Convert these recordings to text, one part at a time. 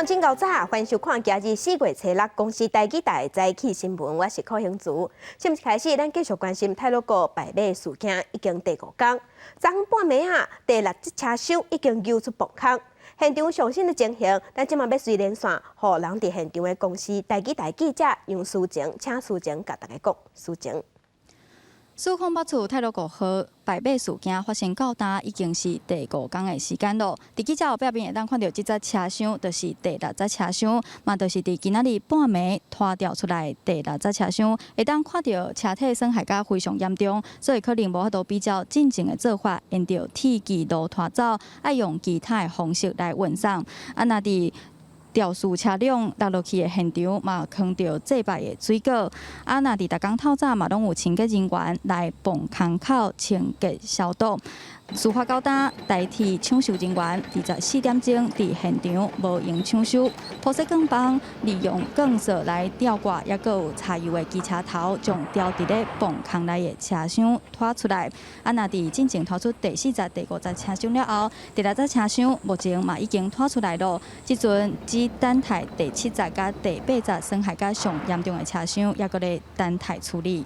暌真𠢕早，歡迎收看今日4月初6公視台語台早起新聞，我是柯興慈。新聞開始，咱繼續關心太魯閣敗馬事件已經第五工，昨昏半暝啊，第六節車廂已經救出磅空。現場上新的情形，咱這馬欲隨連線，予人佇現場的公視台語台記者楊淑晴，請淑晴共大家講。淑晴。蘇空北處太魯閣號敗馬事件發生到今已經是第五工的時間囉。佇記者後壁邊會當看著這節車廂，就是第六節車廂，嘛就是佇今仔日半暝拖吊出來第六節車廂，會當看著車體損害甲非常嚴重，所以可能無法度比照進前的做法，沿著鐵枝路拖走，愛用其他的方式來運送。啊，若佇肇事車輛落落去的現場，嘛囥著祭拜的水果。啊，若佇逐工透早嘛，攏有清潔人員來磅空口清潔消毒。事發到今，台鐵搶修人員24點鐘佇現場無閒搶修，鋪設鋼棒，利用鋼索來吊掛，抑閣有柴油的機車頭，將吊佇咧磅空內的車廂拖出來。啊，若佇進前拖出第四節、第五節車廂了後，第六節車廂目前嘛已經拖出來囉。這陣只等待第七節佮第八節損害較上嚴重的車廂，抑閣咧等待處理。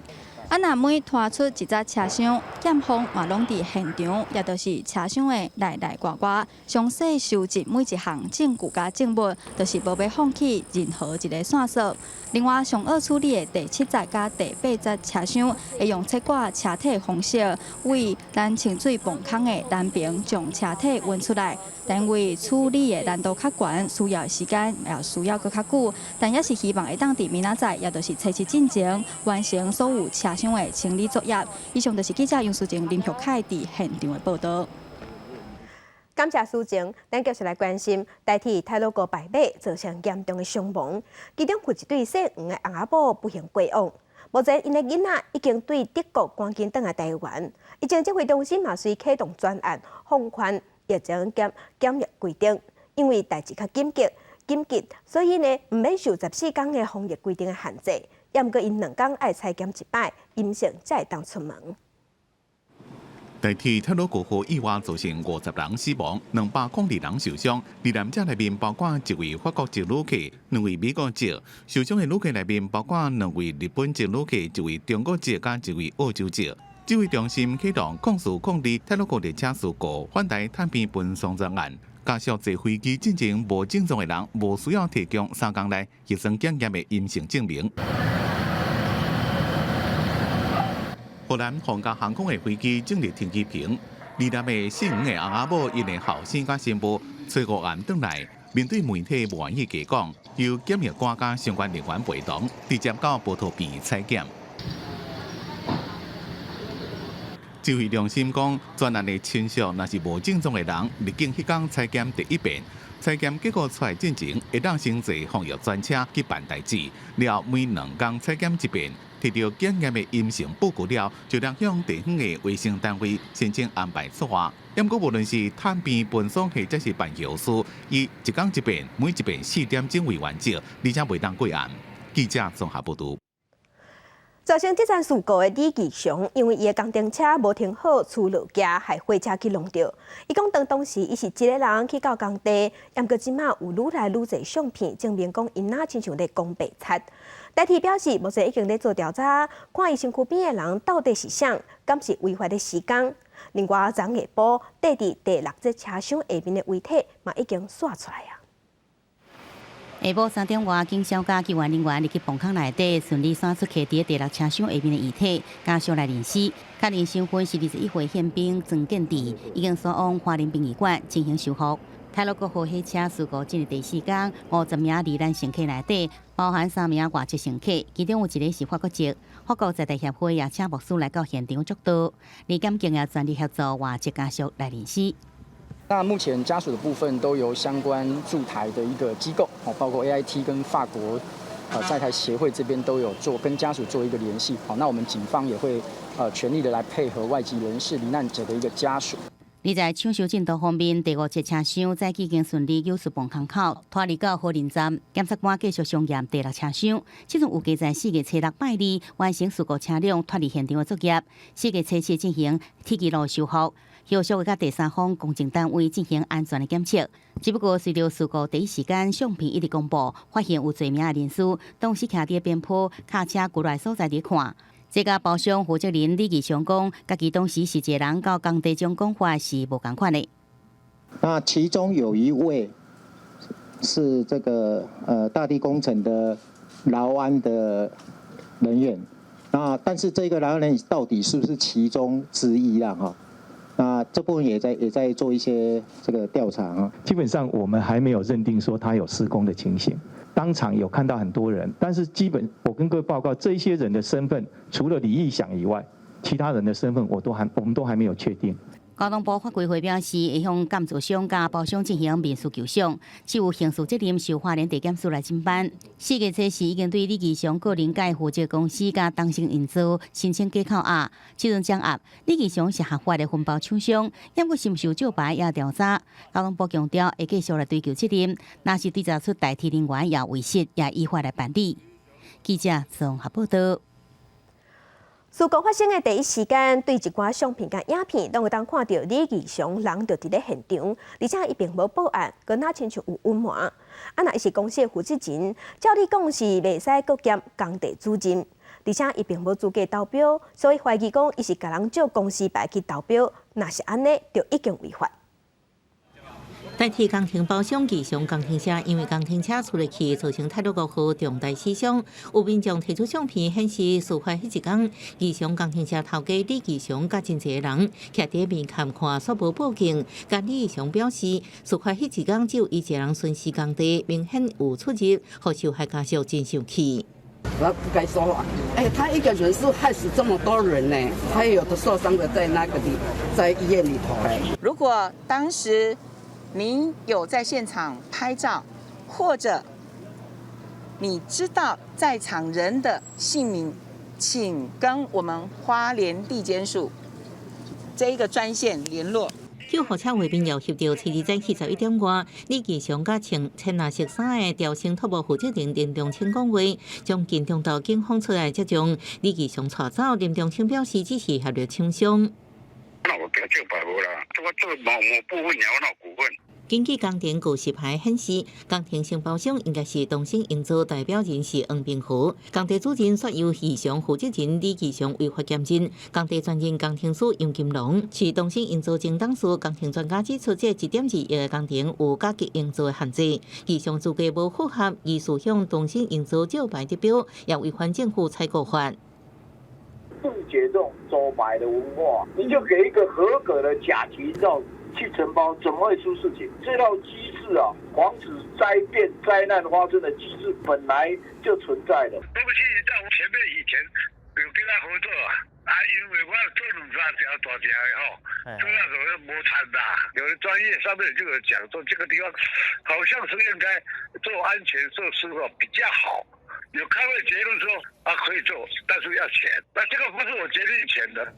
啊，若每拖出一節車廂，檢方嘛攏佇現場，也就是車廂的內內外外，詳細收集每一項證據佮證物，就是無欲放棄任何一个線索。另外，上惡處理的第七節佮第八節車廂，會用切割車體的方式，為咱清水磅空的南爿將車體運出來。但因為處理的難度較懸，需要的時間也需要閣較久，但也是希望會當佇明仔載，也就是初七進前完成所有車廂的清理作業。以上就是記者楊淑靜、林玉凱佇現場的報道。感謝淑靜，咱繼續來關心台鐵太魯閣敗馬造成嚴重的傷亡，其中有一對姓黃的翁仔某不幸過往。目前𪜶的囡仔已經對德國趕緊轉來台灣，疫情指揮中心嘛隨啟動專案放寬疫情檢疫規定，因為代誌較緊急緊急，所以呢毋免受14工的防疫規定的限制。毋過𪜶2工愛採檢一擺，陰性才會當出門。台鐵太魯閣號意外造成50人死亡，202人受傷。罹難者內面包括一位法國籍旅客，兩位美國籍。受傷的旅客內面包括兩位日本籍旅客，一位中國籍佮一位澳洲籍。指揮中心啟動04-02太魯閣列車事故返台探病分送專案。家屬坐飛機進前無症狀的人，無需要提供3工內核酸檢驗的陰性證明。荷蘭皇家航空的飛機進入停機坪，罹難的姓黃的翁仔某𪜶的後生佮新婦初五暗轉來，面對媒體無願意加講，由檢疫官佮相關人員陪同，直接到埔桃病院採檢。指揮中心講，專案的親屬若是無症狀的人，入境彼工採檢第一遍，採檢結果出來進前，會當先坐防疫專車去辦代誌，了後每2工採檢一遍。提著檢驗的陰性報告了，就通向地方的衛生單位申請安排出外。毋過無論是探病、分送或者是辦後事，以一工一遍，每一遍4點鐘為原則，而且袂當過暗。記者綜合報導。造成這場事故的李義祥，因為伊的工程車無停好，出落機，害貨車去挵著。伊講當時伊是一个人去到工地，毋過這馬有愈來愈濟相片證明講𪜶若親像咧講白賊。台鐵表示，目前已經咧做調查，看伊身軀邊的人到底是誰，敢是違法咧施工。另外，昨下晡綴佇第六節車廂下面的遺體嘛已經紲出來啊。下晡3點外，警消佮救援人員入去磅空內底，順利紲出卡佇第六車廂下面的遺體，家屬來認屍。確認身份是21歲憲兵曾建智，已經送往花蓮殯儀館進行修復。太魯閣號火車事故進入第四工，50名罹難乘客內底，包含三名外籍乘客，其中有一个是法國籍。法國在台協會也請牧師來到現場祝禱，而檢警也全力協助外籍家屬來認屍。那目前家屬的部分都由相關駐台的一個機構，哦，包括 AIT 跟法國，在台協會這邊都有做跟家屬做一個聯繫。好，那我們警方也會，全力的來配合外籍人士罹難者的一個家屬。而在搶修進度方面，第五節車廂早已經順利救出磅空口，拖離到花蓮站，檢察官繼續相驗第六車廂。這陣預計在4月初6拜二完成事故車輛脫離現場的作業，4月初7進行鐵枝路修復。後續會佮第三方公證單位進行安全的檢測。只不過隨著事故第一時間相片一直公布，發現有罪名的人士當時徛佇邊坡卡車過來所在佇看。這家包商負責人李義祥講，家己當時是一个人到工地中講法是無仝款的。那其中有一位是這個大地工程的勞安的人員，那但是這個勞安人員到底是不是其中之一啦？哈，那這部分也在做一些這個調查啊。基本上我們還沒有認定說他有施工的情形。當場有看到很多人，但是基本我跟各位報告，這一些人的身份，除了李義祥以外，其他人的身份我們都還沒有確定。交通部法規會表示，會向建造商佮包商進行民事求償，至於刑事責任，受花蓮地檢署來偵辦。4月初時已經對李義祥個人佮負責公司佮東昇營造申請假扣押，這陣掌押李義祥是合法的分包廠商，毋過是毋是有招牌也調查。交通部強調會繼續來追究責任，若是追查出代替人員也違失，也依法來辦理。記者綜合報道。事故發生的第一時間，對一寡相片佮影片，攏會當看著李義祥人就佇咧現場，而且伊並無報案，閣若親像有隱瞞。啊，若伊是公司的負責人，照理講是袂使閣兼工地主任，而且伊並無資格投標，所以懷疑講伊是共人借公司牌去投標，若是按呢，就已經違法。代替工程包商義祥工程車，因為工程車出入去，造成太魯閣號重大死傷。有民眾提出相片顯示，事發彼一工，義祥工程車頭家李義祥佮真濟人徛佇面前看，煞無報警。佮李義祥表示，事發彼一工只有伊一个人巡視工地，明顯有出入，予受害家屬真生氣。我不該說話。哎，他一個人是害死這麼多人呢，還有的受傷的在那個裡，在醫院裡頭。如果當時您有在現場拍照，或者你知道在場人的姓名，請跟我們花蓮地檢署這一個專線聯絡。救護車畫面又翕著，初二早起11點外，李義祥佮穿淺藍色衫的調升土木負責人林中清講話，將緊張到警方出來接將李義祥帶走。林中清表示，只是協力廠商。那我給他借牌無啦，我做某某部分，我哪有股份？根據工程告示牌顯示，工程承包商應該是東昇營造，代表人是黃明和。工地主任煞由義祥負責人李義祥違法兼任。工地專任工程師楊金龍是東昇營造前董事。工程專家指出，這1.2億的工程有甲級營造的限制，義祥資格無符合，疑似向東昇營造招牌得標，也違反政府採購法。杜絕這種招牌的文化，你就給一個合格的甲級營造去承包，怎麼會出事情？這套機制啊，防止災變災難發生的機制本來就存在的。對不起，在我前面以前有跟他合作啊，因為我做兩三條大條的吼，做那種無產的，有的專業上面就有講說，這個地方好像是應該做安全設施比較好。有開會結論說啊可以做，但是要錢。那這個不是我決定錢的。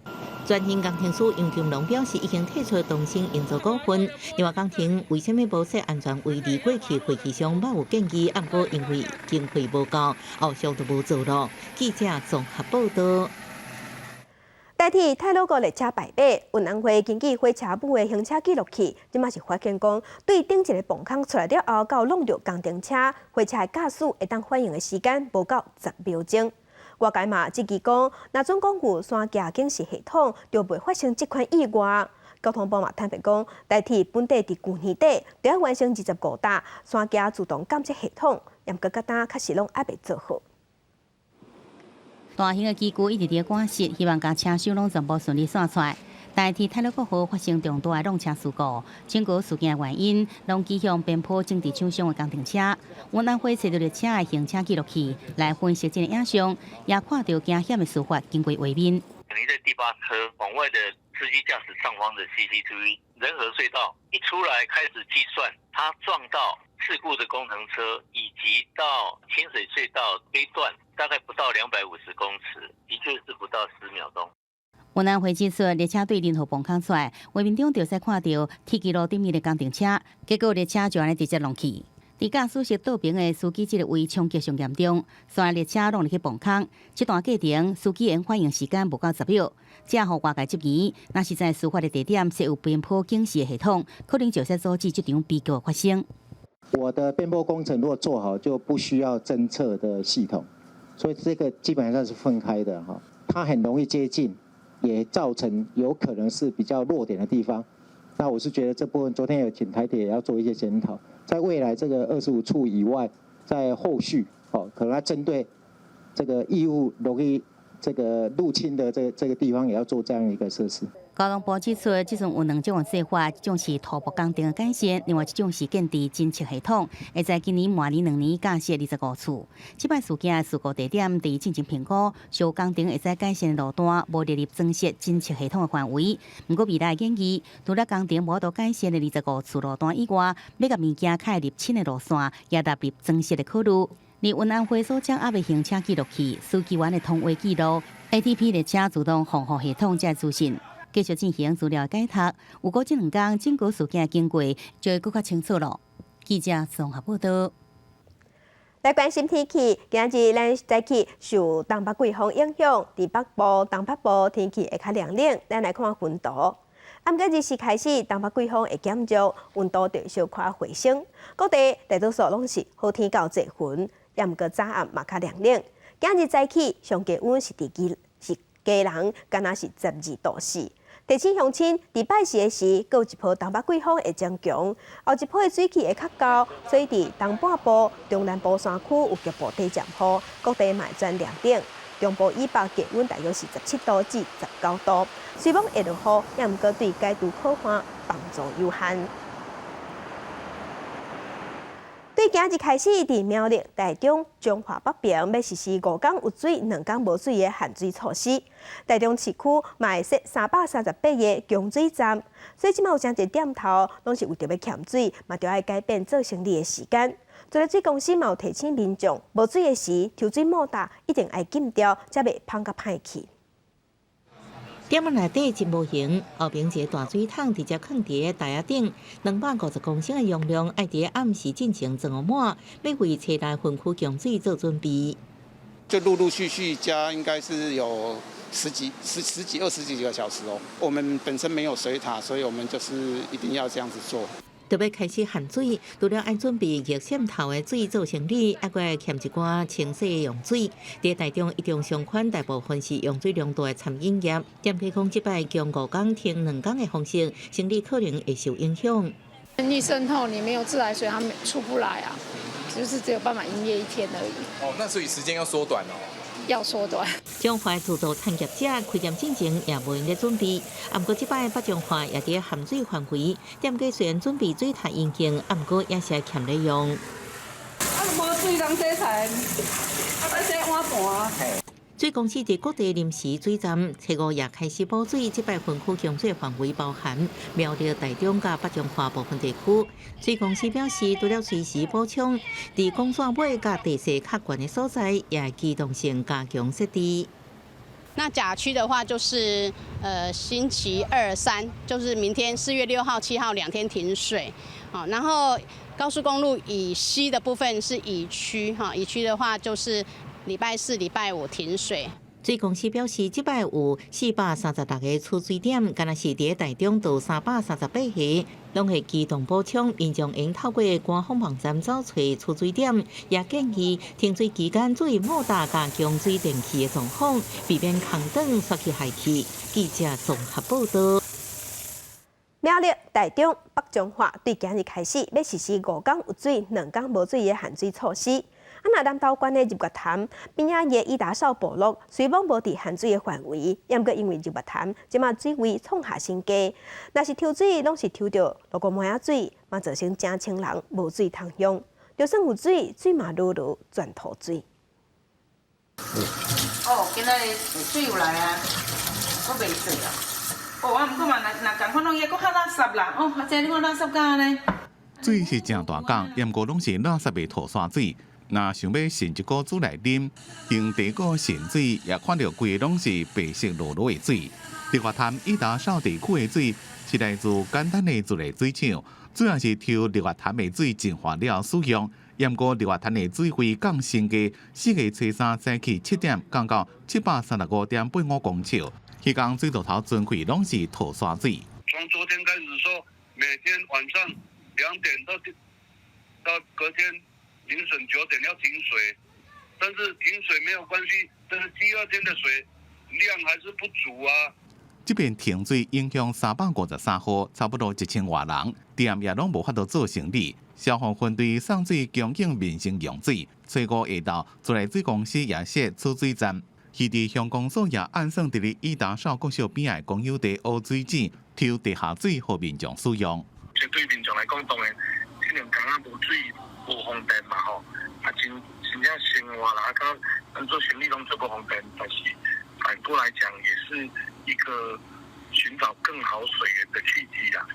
專任工程師楊金龍表示，已經退出東昇營造股份。另外，工程為啥物無設安全圍籬過去廢棄箱，嘛有建議，毋過因為經費無夠，後續就無做咯。記者綜合報道。代鐵太魯閣列車敗火，運安會根據火車尾的行車記錄器，這馬是發現講，對頂一個磅空出來了後，到挵著工程車，火車的駕駛會當反應的時間無夠10秒鐘。外界嘛質疑講，若準講有山崎警示系統，就袂發生這款意外。交通部嘛坦白講，台鐵本底佇舊年底就欲完成25搭山崎自動監測系統，毋過到今確實攏猶未做好。大型的機具一直佇趕實，希望共車廂攏全部順利散出來。代替太魯閣號發生重大的挵車事故，整個事件原因攏指向邊坡整治廠商的工程車。運安會揣著列車的行車記錄器來分析這個影像，也看著驚險的事發經過畫面。你在第八車往外的司機駕駛上方的 CCTV 仁和隧道一出來開始計算，他撞到事故的工程車，以及到清水隧道這一段，大概不到250公尺，的確是不到10秒鐘。運安會指出，列車對仁和磅空出來，畫面中就使看著鐵軌路頂面的工程車，結果列車就按呢直接挵去。佇駕駛室倒爿的司機這个位衝擊上嚴重，所有列車攏入去磅空。這段過程，司機緣反應時間無夠10秒，這予外界質疑，若是在事發的地點設有邊坡警示系統，可能就會阻止這場悲劇發生。我的邊坡工程如果做好，就不需要偵測的系統，所以這個基本上是分開的哈。它很容易接近，也造成有可能是比較弱點的地方。那我是覺得這部分，昨天有請台鐵也要做一些檢討，在未來這個25處以外，在後續哦，可能要針對這個異物容易這個入侵的這個地方，也要做這樣一個設施。交通部指出，這陣有兩種的做法，一種是土木工程的改善，另外一種是建置偵測系統，會在今年明年2年架設25處。這擺事件事故地點佇進行評估，小工程會使改善的路段無列入增設偵測系統的範圍。毋過未來建議，除了工程無法度改善的25處路段以外，欲共物件較會入侵的路線也納入增設的考慮。而雲安回收廠猶未行車記錄器、司機員的通話記錄、ATP 列車自動防護系統這資訊。繼續進行資料解讀，有過這兩工整個事件經過就會閣較清楚囉。記者綜合報道。來關心天氣，今仔日咱早起受東北季風影響，佇北部、東北部天氣會較涼冷。咱來看溫度。啊，毋過日時開始，東北季風會減弱，溫度就小可回升。各地大多數攏是好天到濟雲，也毋過早暗嘛較涼冷。今日早起上低溫是佇基是基隆，敢若是12度4。提醒鄉親，佇拜四的時，閣有一波東北季風會增強，後一波的水汽會較高，所以佇東半部、中南部山區有局部短暫雨，各地嘛會轉涼冷。中部以北低溫大約是17度至19度，雖罔會落雨，也毋過對解除苦旱幫助有限。對今日開始，佇苗栗、台中、彰化北爿欲實施五工有水、兩工無水的限水措施。台中市區嘛會設338個供水站，所以這馬有誠濟店頭攏是為著欲儉水，嘛著愛改變做生理的時間。自來水公司嘛有提醒民眾，無水的時，抽水馬達一定愛禁掉，才袂芳甲歹去。店仔內底真無閒，後爿一个大水桶直接囥佇个台仔頂，250公升的容量，愛佇暗時進前裝滿，欲為初六分區供水做準備。就陸陸續續加，應該是有十幾、十十幾、二十幾個小時哦。我們本身沒有水塔，所以我們就是一定要這樣子做。著欲開始限水，除了愛準備熱滲透的水做生理，猶閣愛儉一寡清洗用水。佇台中一中商圈，大部分是用水量大的餐飲業，店家講這擺供五工停兩工的方式，生理可能會受影響。你滲透，你沒有自來水，它出不來啊，就是只有辦法營業一天而已。哦，那所以時間要縮短哦。要縮短。彰化自助餐業者開業進前也無閒咧準備，毋過這擺北彰化也佇限水範圍，店家雖然準備水塔引擎，毋過也是愛儉咧用。啊，無水通洗菜，啊，愛洗碗盤。水公司佇各地臨時水站，初五也開始補水。這擺分區供水範圍包含苗栗、台中佮北彰化部分地區。水公司表示，除了隨時補充，佇公線尾佮地勢較懸的所在，也會機動性加強設置。那甲區的話，就是星期二、三，就是明天4月6號、7號2天停水。好，然後高速公路以西的部分是乙區，哈，乙區的話就是禮拜四、禮拜五停水。水公司表示，這擺有436個取水點，敢若是佇台中就338個，攏會機動補充。民眾應透過官方網站找揣取水點，也建議停水期間注意馬達佮供水電器的狀況，避免空轉煞去害去。記者綜合報道。苗栗、台中、北彰化對今日開始欲實施五工有水、兩工無水的限水措施。啊，若南投縣的日月潭邊仔的伊達邵部落，雖罔無佇限水的範圍，毋過因為日月潭這馬水位創下新低，若是抽水攏是抽著落五糜仔水，嘛造成誠千人無水通用。就算有水，水嘛愈愈全塗水。哦，今仔日水有來啊，閣袂水啊。哦，啊，毋過嘛，若若仝款攏抑閣較垃圾啦。哦，這你看垃圾甲按呢。水是誠大港，毋過攏是垃圾的塗沙水。若想欲腎一鍋煮來啉，用茶壺腎水，也看著規个攏是白色漉漉的水。日月潭伊達邵地區的水是來自簡單的自來水廠，主要是抽日月潭的水淨化了使用。毋過日月潭的水費降新低，4月初三早起7點降到735.85公尺。彼工水道頭全開攏是吐沙水。從昨天開始說，每天晚上2點到隔天凌晨9點要停水，但是停水沒有關係，但是第二天的水量還是不足啊。這遍停水影響353戶，差不多1000外人，店也攏無法度做生意。消防分隊送水供應民生用水，初五下晝，自來水公司也設取水站。魚池鄉公所也按算佇咧伊達邵國小邊仔公有地挖水井，抽地下水予民眾使用。這對民眾來講，當然這兩工仔無水無方便嘛吼，啊真真正生活啦，啊咱做生意攏做無方便，但是反過來講，也是一個尋找更好水源的契機啦。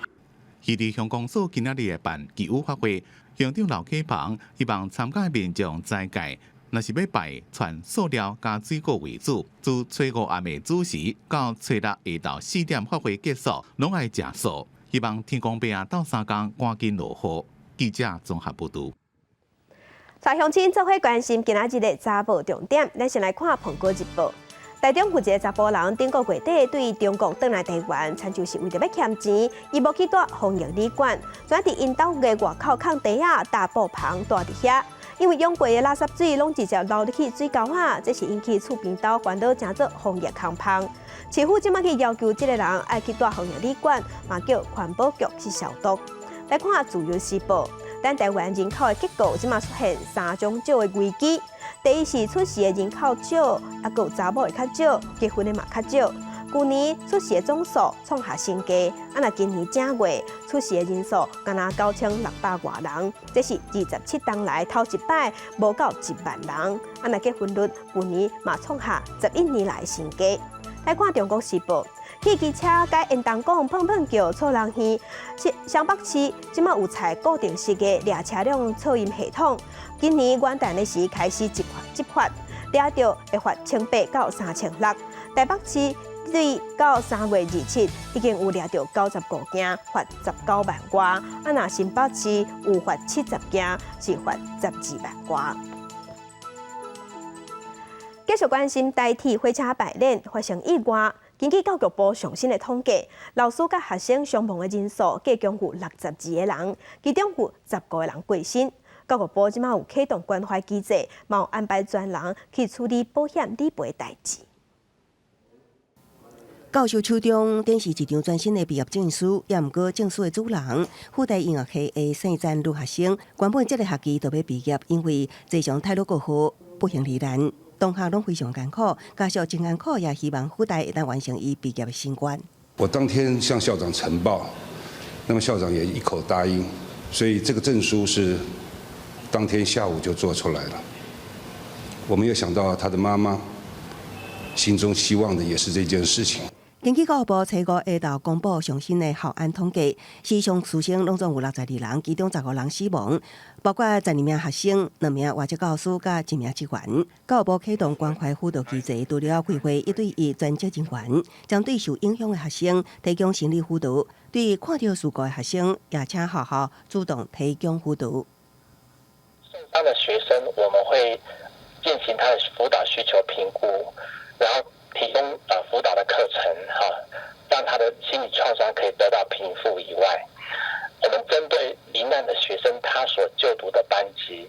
魚池鄉公所今仔日會辦祈雨法會，鄉長劉啟鵬希望參加民眾齋戒，若是欲拜，穿素料佮水果為主。自初五暗暝子時到初六下晝4點法會結束，攏愛食素。希望天公伯仔鬥相共，趕緊落雨。記者綜合報導。帶鄉親做伙關心今仔日的早報重點，咱先來看《蘋果日報》。台中有一个查埔人，頂個月底對中國轉來台灣，親像是為著欲儉錢，伊無去蹛防疫旅館，轉佇𪜶兜的外口空地仔搭布棚蹛佇遐。因為養過的垃圾水攏直接流入去水溝仔，這是引起厝邊兜煩惱，成做防疫空芳。市府這馬去要求這个人愛去蹛防疫旅館，嘛叫環保局去消毒。來看《自由時報》，咱台灣人口的結構這馬出現三種少的危機。第一是出世的人口少，啊，閣有查某會較少，結婚的嘛較少。舊年出世的總數創下新低，啊，若今年正月出世的人數干焦9600外人，這是27冬來頭一擺無夠1萬人。啊，若結婚率舊年嘛創下11年來新低。來看《中國時報》，汽機車改煙囱管碰碰叫吵人耳，雙北市這馬有採固定式的掠車輛噪音系統，今年元旦的時開始執執法，掠著會罰1800到3600。台北市對到3月27已經有掠著95件，罰19萬外。啊，若新北市有罰70件，是罰12萬外。繼續關心台鐵火車敗輪發生意外。根據教育部上新的統計，老師佮學生傷亡的人數計共有62個人，其中有15個人過身。教育部這馬有啟動關懷機制，嘛有安排專人去處理保險理賠代誌。教授手中展示一張全新的畢業證書，也毋過證書的主人，輔大音樂系的聖戰女學生，原本這个學期就欲畢業，因為坐上太魯閣號不幸罹難。同學攏非常艱苦，家屬真艱苦，也希望輔大會當完成伊畢業的心願。我當天向校長呈報，那麼校長也一口答應，所以這個證書是當天下午就做出來了。我沒有想到他的媽媽心中希望的也是這件事情。根據教育部初五下晝公布上新的校安統計，死傷師生攏總有62人，其中15人死亡，包括12名學生、兩名外籍教師佮一名職員。教育部啟動關懷輔導機制，除了開會一對一專職人員，針對受影響的學生提供心理輔導，對看著事故的學生，也請學校主動提供輔導。受傷的學生，我們會進行他的輔導需求評估，然後提供輔導的課程，哈，讓他的心理創傷可以得到平復以外，我們針對罹難的學生，他所就讀的班級，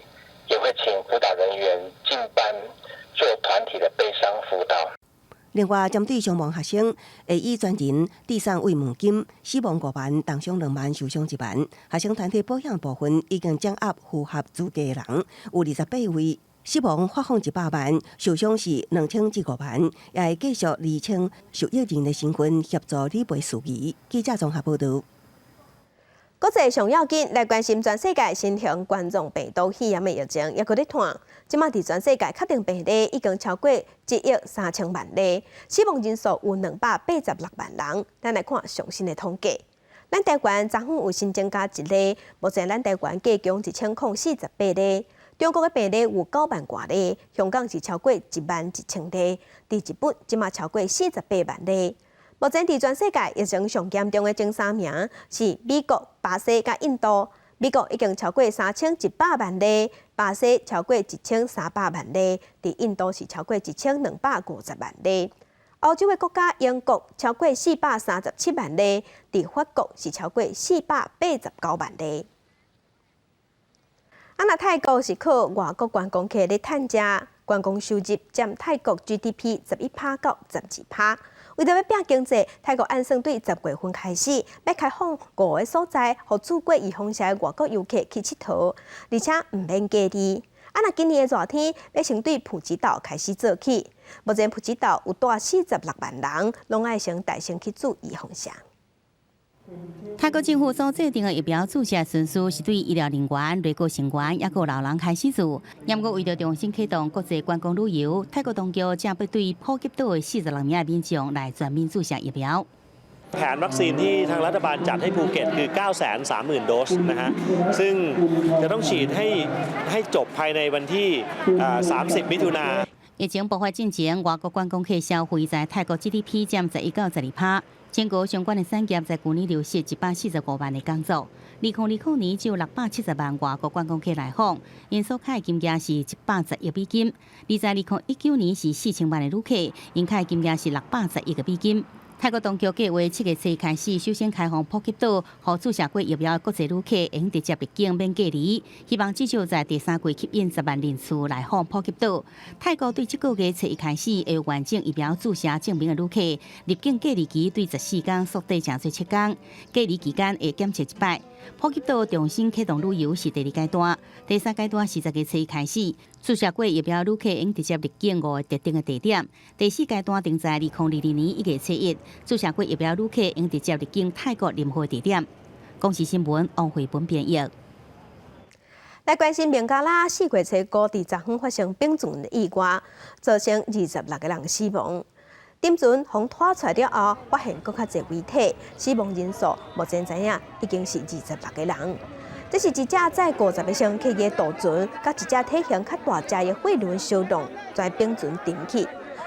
也會請輔導人員進班做團體的悲傷輔導。另外，針對傷亡學生，會以專人遞送慰問金，死亡5萬，重傷2萬，受傷1萬。學生團體保險部分已經繳納符合資格的人有28位。死亡發放100萬，受傷是2000至5萬，也會繼續釐清受益人的身份，協助理賠事宜。記者綜合報導。國際上要緊來關心全世界新型冠狀病毒肺炎的疫情，猶閣咧湠。這馬佇全世界確診病例已經超過1億3000萬例，死亡人數有286萬人。咱來看上新的統計，咱台灣昨昏有新增加一例，目前咱台灣計共1048例。中國的病例有9萬外例，香港是超過1萬1000例，佇日本這馬超過48萬例。目前佇全世界疫情上嚴重的前三名是美國、巴西佮印度。美國已經超過3100萬例，巴西超過1300萬例，佇印度是超過1250萬例。歐洲的國家英國超過437萬例，佇法國是超過489萬例。啊，若泰國是靠外國觀光客咧趁食，觀光收入佔泰國 GDP 11%到12%。為著欲拚經濟，泰國按算對10月份開始，欲開放五个所在，予注過預防射的外國遊客去𨑨迌，而且毋免隔離。啊，若今年的熱天，欲先對普吉島開始做起。目前普吉島有蹛46萬人，攏愛先帶先去注預防射。泰國政府所制定的疫苗注射順序是對醫療人員、內閣成員，抑閣老人開始做。毋過為著重新啟動國際觀光旅遊，泰國當局正欲對普吉島的46名民眾來全面注射疫苗。 แผนวัคซีนที่ทางรัฐบาลจัดให้ภูเก็ตคือ 930,000 โดสนะฮะ ซึ่งจะต้องฉีดให้ให้จบภายในวันที่30 มิถุนา 疫情爆發進前，外國觀光客消費在泰國 GDP 佔11到12%。全國相關的產業在舊年流失145萬个工作。2020年只有670萬外國觀光客來訪，𪜶所開的金額是110億美金。而在2019年是4000萬个旅客，𪜶開的金額是610億個美金。泰國當局計劃7月初開始，首先開放普吉島，予注射過疫苗的國際旅客會用直接入境免隔離，希望至少在第三季吸引10萬人次來訪普吉島。泰國對這個月初一開始，會有完整疫苗注射證明的旅客入境隔離期對14天縮短成做7天，隔離期間會檢測一擺。普吉島重新啟動旅遊是第二階段，第三階段是10月初一開始，注射過疫苗旅客會用直接入境五个特定的地點。第四階段定在2022年1月初1，注射過疫苗旅客會用直接入境泰國任何地點。公視新聞王慧本編譯。來關心孟加拉4月初五佇昨昏發生冰船的意外，造成26個人死亡。沉船予拖出來了後，發現閣較濟遺體，死亡人數目前知影已經是26個人。這是一隻載50個乘客的渡船，佮一隻體型較大隻的貨輪相撞，跩冰船沉去。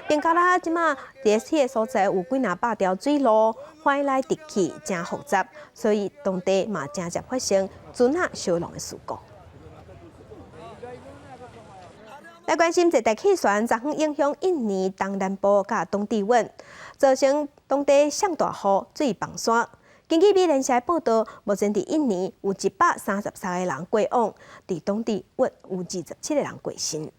孟加拉這馬佇彼个所在有幾若百條水路，橫來直去誠複雜，所以當地嘛誠濟發生船仔相撞的事故。來關心熱帶氣旋昨昏影響印尼東南部佮東帝汶，造成當地上大雨、水崩山。根據美聯社報導，目前佇印尼有133個人過往，佇東帝汶有27個人過身。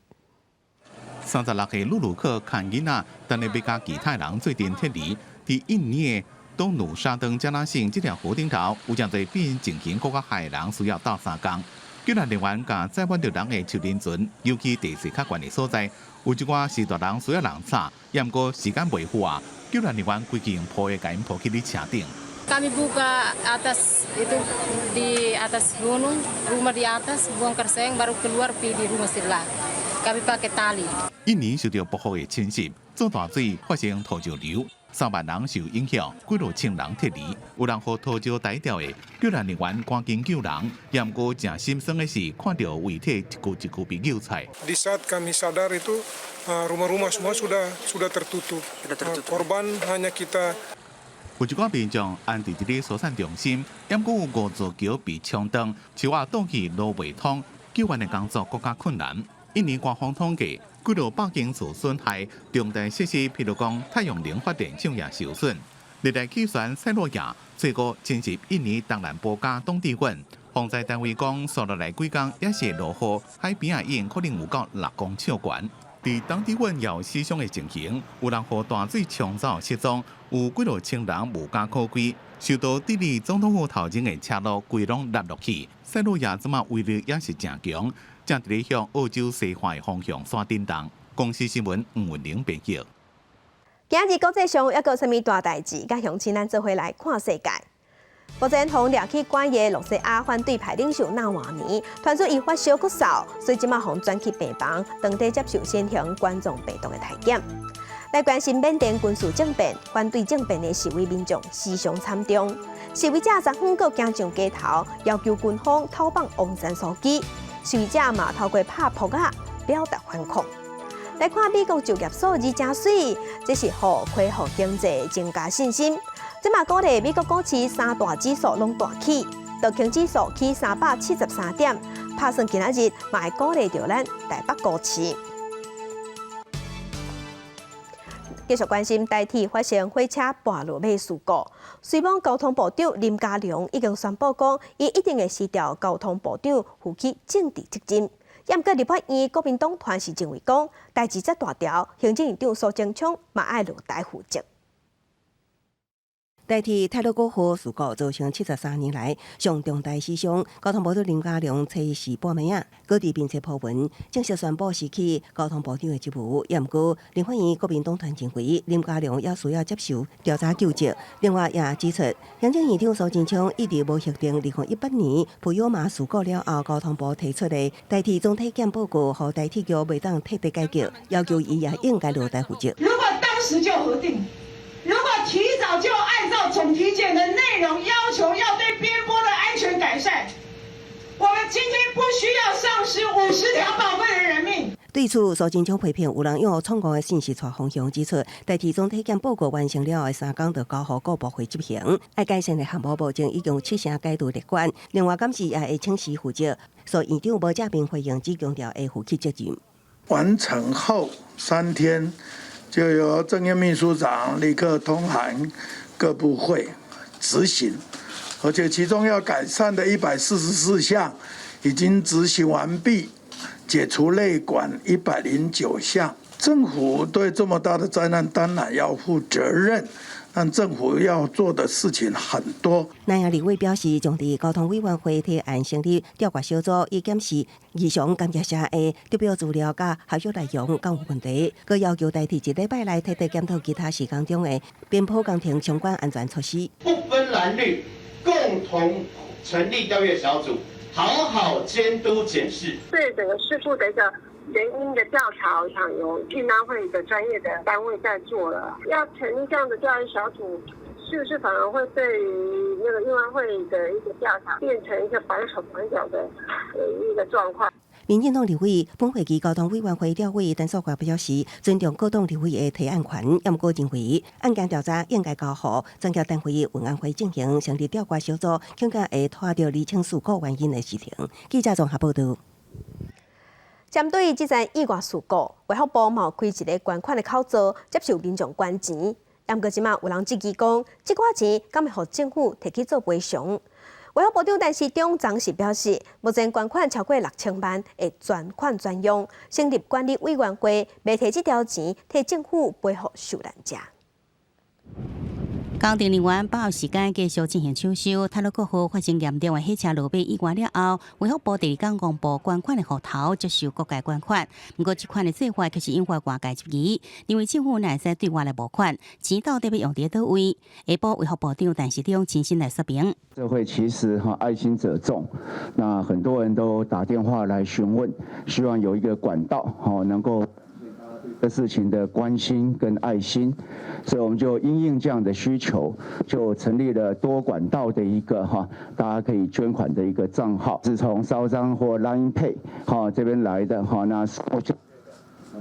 36歲魯魯克牽囡仔，等咧欲佮其他人做陣撤離。佇印尼的東努沙登加拉省這條河頂頭，有誠濟比𪜶情形閣較害的人需要鬥相共。救援人員共載滿著人的手輪船，游去地勢較懸的所在，有一寡是大人需要人撐，也毋過時間袂赴啊。救援人員規氣用抱的共𪜶抱去佇車頂。 Kami buka atas itu di atas gunung, rumah di atas, buang kerseng, baru keluar pi di rumah sebelah. Kami pakai tali. 印尼受著暴雨的侵襲，做大水發生土石流，3萬人受影響，幾落千人撤離。有人予土石刣著的，救援人員趕緊救人。也毋過誠心酸的是，看著遺體一具一具被救出來。 Di saat kami sadar itu rumah-rumah semua sudah sudah tertutup. Korban hanya kita. 有一寡民眾安置佇咧疏散中心，猶閣有五座橋被沖斷，樹仔倒去路袂通，救援的工作閣較困難。印尼官方統計，幾落百間厝損害，重大設施，譬如講太陽能發電廠也受損。熱帶氣旋塞洛亞初五侵襲印尼東南部佮東帝汶，防災單位講，紲落來幾工也是會落雨，海邊仔湧可能有到6公尺懸。佇東帝汶也有死傷的情形，有人予大水沖走失蹤，有幾落千人無家可歸，受到智利總統府頭前的車路規攏凹落去。塞洛亞這馬威力也是誠強，正佇咧向澳洲西岸的方向煞震動。公視新聞吳文玲編譯。今日國際上猶閣有啥物大代誌？佮鄉親咱做伙來看世界。目前予掠去關的羅西亞反對派領袖納瓦尼，傳出伊發燒咳嗽，所以這馬予轉去病房，當地接受新型冠狀病毒的體檢。來關心緬甸軍事政變、反對政變的示威民眾死傷慘重，示威者昨昏閣行上街頭，要求軍方討放翁山蘇姬。示威者嘛透過拍噗仔表達反抗。來看美國就業數字誠媠，這是予恢復經濟增加信心。這嘛鼓勵美國股市三大指數攏大起，道瓊指數起373點，拍算今仔日嘛會鼓勵著咱台北股市。繼續關心台鐵發生火車跋落馬事故，雖罔交通部長林佳龍已經宣布講，伊一定會辭掉交通部長，負起政治責任。毋過立法院國民黨團是認為講，代誌遮大條，行政院長蘇貞昌嘛愛落台負責。台鐵太魯閣號事故造成73年來上重大死傷，交通部長林佳龍初四半暝仔，閣佇面冊 po 文正式宣布辭去交通部長的職務。也毋過，立法院國民黨團認為林佳龍猶需要接受調查究責。另外也指出，行政院長蘇貞昌一直無核定2018年普悠瑪事故了後，交通部提出的台鐵總體檢報告，予台鐵局袂當徹底解決，要求伊也應該落台負責。如果當時就核定，如果提早就按照總體檢的內容要求，要對邊坡的安全改善，我們今天不需要喪失50條寶貴的人命。對此，蘇貞昌批評有人用錯誤的信息帶風向，指出台鐵總體檢報告完成了後的3工就交予各部會執行，愛改善的項目目前已經有七成解除列管。另外，監視也會請辭負責，蘇院長無正面回應，只強調會負起責任。完成後3天，就由政院秘書長立刻通函各部會執行，而且其中要改善的144項已經執行完畢，解除內管109項。政府對這麼大的災難當然要負責任，但政府要做的事情很多。南陽立委表示，將佇交通委員會提案成立調查小組，以檢視異常監測車的得表資料佮合約內容敢有問題，閣要求台鐵一禮拜內徹底檢討其他施工中的邊坡工程相關安全措施。不分藍綠，共同成立調閱小組，好好監督檢視。對整個事故的一個原因的調查，我想有運安會的專業的單位在做了。要成立這樣的調閱小組，是不是反而會對於那個運安會的一個調查變成一個綁手綁腳的一個狀況？民進黨立委本會期交通委員會召委陳素華表示，尊重各黨立委的提案權，毋過認為案件調查應該交予專業單位運安會進行，成立調查小組，更加會拖著釐清事故原因的事情。記者綜合報道。針對這場意外事故，衛福部嘛有開一个捐款的口座，接受民眾捐錢。毋過這馬有人質疑講，這寡錢敢會予政府提去做賠償？衛福部長陳時中昨時表示，目前捐款超過6000萬，會專款專用，成立管理委員會，袂提這條錢替政府賠予受難者。工程人員把握時間繼續進行搶修。太魯閣號發生嚴重的火車落馬意外了後，衛福部第二天公布捐款的戶頭，接受各界捐款。毋過，這款的做法卻是引發外界質疑，認為政府哪會使對外來募款，錢到底欲用佇佗位？下晡衛福部長陳時中親身來說明。社會其實哈愛心者眾，那很多人都打電話來詢問，希望有一個管道哈能夠的事情的關心跟愛心，所以我們就因應這樣的需求，就成立了多管道的一個哈，大家可以捐款的一個賬號，是從燒張或 Line Pay 哈這邊來的哈，那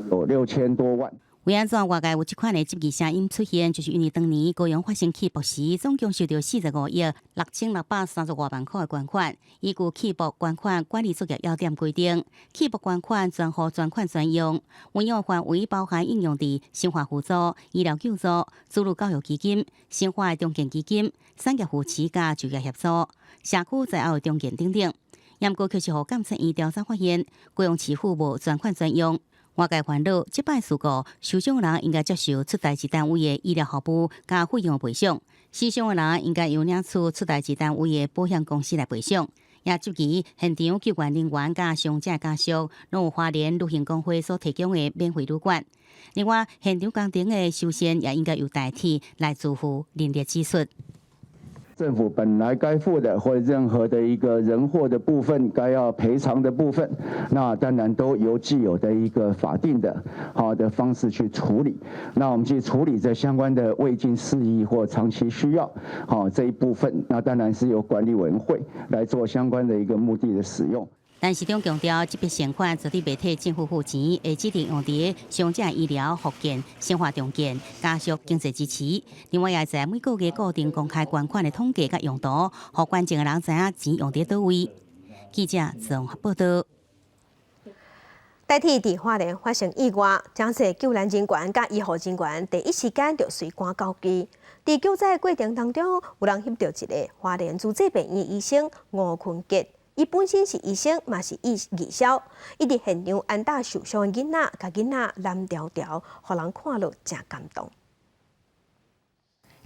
有6000多萬。為按怎外界有這款的質疑聲音出現，就是因為當年高雄發生氣爆時，總共收著45億6630多萬塊的捐款。依據氣爆捐款管理作業要點規定，氣爆捐款專戶專款專用，運用範圍包含應用佇生活輔助、醫療救助、子女教育基金、生活重建基金、產業扶持佮就業協助、社區災後重建等等。毋過卻是予監察院調查發現，高雄市府無專款專用。外界煩惱，這擺事故受傷人應該接受出代誌單位的醫療服務佮費用賠償，死傷的人應該由領取出代誌單位的保險公司來賠償。也質疑現場救援人員佮傷者家屬，攏有花蓮旅行公會所提供的免費旅館。另外，現場工程的修繕也應該由台鐵來自負人力支出。政府本來該付的，或者任何的一個人禍的部分，該要賠償的部分，那當然都由既有的一個法定的好的方式去處理。那我們去處理這相關的未盡事宜或長期需要，好這一部分，那當然是由管理委員會來做相關的一個目的的使用。但市長強調，這筆善款絕對袂替政府付錢，會指定用佇傷者醫療、復健、生活重建、家屬經濟支持。另外，也在每個月固定公開捐款的統計佮用途，予捐贈的人知影錢用佇佗位。記者綜合報道。台鐵佇花蓮發生意外，誠濟救難人員佮醫護人員第一時間就隨趕到位。佇救災過程當中，有人翕著一个花蓮慈濟病院醫生吳坤傑，伊本身是醫生，嘛是義消。伊佇現場安撫受傷的囡仔，共囡仔攬牢牢，予人看了誠感動。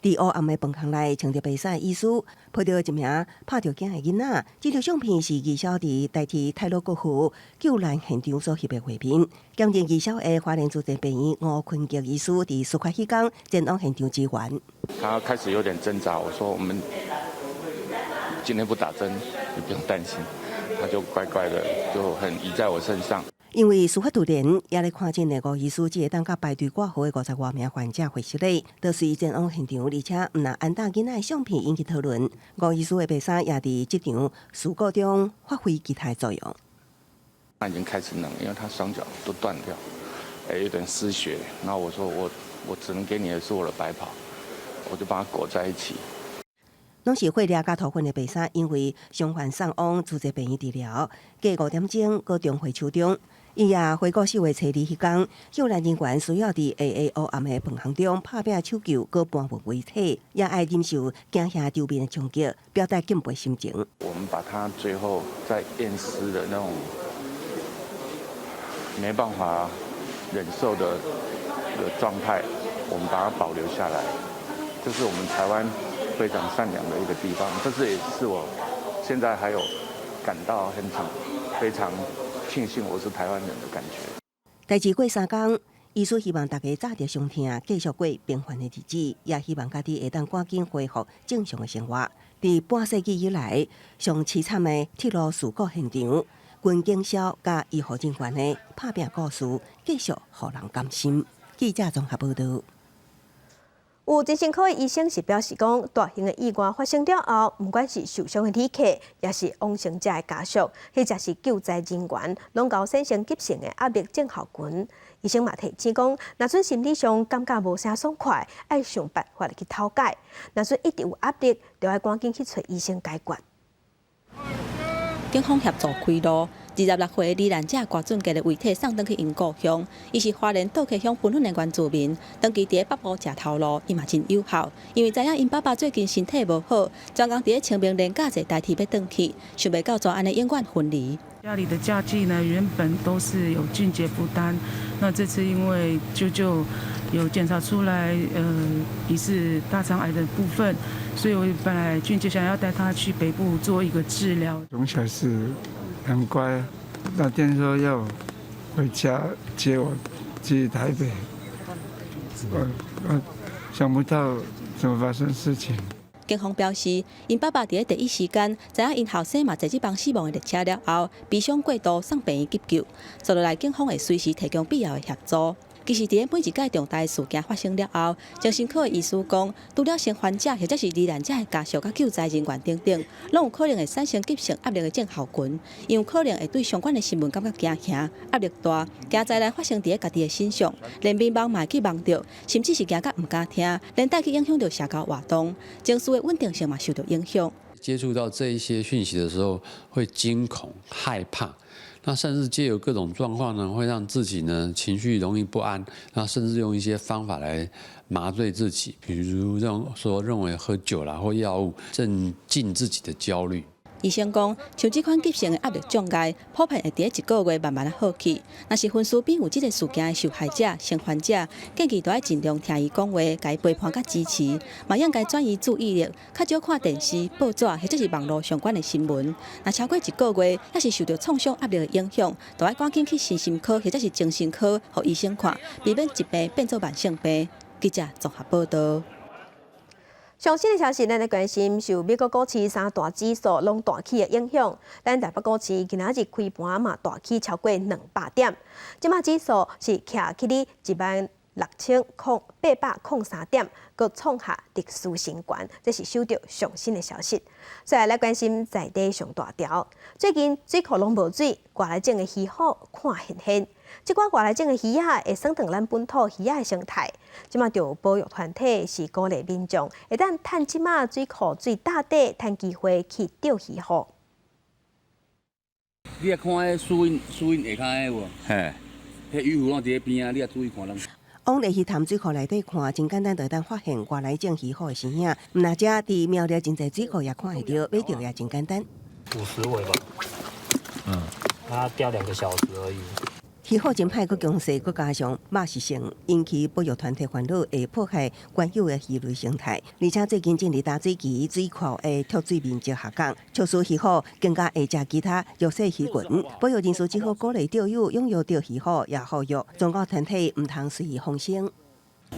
佇烏暗的飯空內，穿著白衫的醫師抱著一名拍著頸的囡仔。這張相片是義消佇台鐵太魯閣號救難現場所翕的畫面。兼任義消的花蓮慈濟病院吳坤傑醫師佇事發彼工前往現場支援。他開始有點掙扎，我說我們今天不打針，你不用擔心。他就乖乖的就很倚在我身上。因為事發突然，也咧看診的吳醫師只會當佮排隊掛號的五十外名患者會失禮，就隨前往現場，而且毋但安撫囡仔的相片引起討論。吳醫師的白衫也佇這場事故中發揮其他的作用。他已經開始冷，因為他雙腳都斷掉，有點失血。然後我說我只能給你的是我的白袍，我就把它裹在一起。攏是血液佮塗粉的白衫，因為傷患送往慈濟病院治療，過5點鐘閣重回手中。伊也回顧4月初二彼工，救難人員需要佇黑黑烏暗的飯巷中拍拚搶救，閣搬運遺體，也愛忍受驚嚇場面的衝擊，表達敬佩心情。我們把他最後在驗屍的那種沒辦法忍受的狀態，我們把它保留下來，這是我們台灣非常善良的一個地方，這是也是我現在還有感到很非常慶幸我是台灣人的感覺。代誌過三工，醫師希望大家紮著傷痛，繼續過平凡的日子，也希望家己會當趕緊恢復正常的生活。佇半世紀以來，上淒慘的鐵路事故現場，軍警消佮醫護人員的拍拚故事，繼續予人感心。記者綜合報道。有精神科的醫生是表示講，大型的意外發生了後，毋管是受傷的旅客，抑是往生者的家屬，或者是救災人員，攏會產生急性的壓力症候群。醫生嘛提醒講，若準心理上感覺無啥爽快，愛想辦法去透解。若準一直有壓力，就愛趕緊去揣醫生解決。警方協助開路，26歲罹難者郭俊傑的遺體送轉去𪜶故鄉。伊是花蓮倒溪鄉芬芬的原住民，長期佇咧北部食頭路，伊嘛真友好。因為知影𪜶爸爸最近身體無好，專工佇咧清明連假坐台鐵欲轉去，想袂到煞按呢永遠分離。家裡的家計呢，原本都是由俊傑負擔，那這次因為舅舅有檢查出來，疑似大腸癌的部分，所以我本來俊傑想要帶他去北部做一個治療。從小是很乖，那天說要回家接我去台北，我想不到怎麼發生事情。警方表示，𪜶爸爸佇咧第一時間知影𪜶後生嘛坐這班死亡的列車了後，悲傷過度送病院急救，接落來警方會隨時提供必要的協助。其實，佇咧每一屆重大事件發生了後，精神科的醫師講，除了生還者或者是罹難者的家屬佮救災人員等等，攏有可能會產生急性壓力的症候群，因有可能會對相關的新聞感覺驚嚇、壓力大，驚災難發生佇咧家己的身上，連眠夢嘛會去夢著，甚至是驚甲毋敢聽，連帶去影響著社交活動，情緒的穩定性嘛受著影響。接觸到這一些訊息的時候，會驚恐、害怕。那甚至藉由各種狀況呢，會讓自己呢情緒容易不安，那甚至用一些方法來麻醉自己，比如認說認為喝酒啦或藥物鎮靜自己的焦慮。醫生講，像這款急性的壓力障礙，普遍會佇咧一個月慢慢仔好去。若是分屍邊有這個事件的受害者、生還者，建議都愛盡量聽伊講話，共伊陪伴佮支持，嘛應該轉移注意力，較少看電視、報紙或者是網路相關的新聞。若超過一個月，抑是受著創傷壓力的影響，就愛趕緊去身心科或者是精神科，予醫生看，避免疾病變做慢性病。記者綜合報道。上新的消息，咱來關心受美國股市三大指數攏大起的影響，咱台北股市今仔日開盤嘛大起超過200點，這馬指數是徛起咧一萬。600803點，閣創下歷史新高，這是收著上新的消息。再來來關心在地上大條，最近水庫攏無水，外來種的魚虎看現現。這寡外來種的魚仔會損斷咱本土魚仔的生態。這馬就有保育團體是鼓勵民眾，會當趁這馬水庫水焦底，趁機會去釣魚虎。你來看彼樹蔭，樹蔭下跤彼有無？嘿，彼魚虎攏佇咧邊仔，你也注意看攏。往日魚潭水庫內底看，真簡單，就會當發現外來種魚虎的身影。毋但遮佇苗栗真濟水庫也看會著，欲釣也真簡單。 50尾吧。他釣2個小時而已。魚虎真歹閣強勢，閣加上肉食性，引起保育團體煩惱，會破壞原有的魚類生態。而且最近進入大水期，水庫的蓄水面積下降，促使魚虎更加會食其他弱勢魚群。保育人士只好鼓勵釣友踴躍釣魚虎，也呼籲宗教團體毋通隨意放生。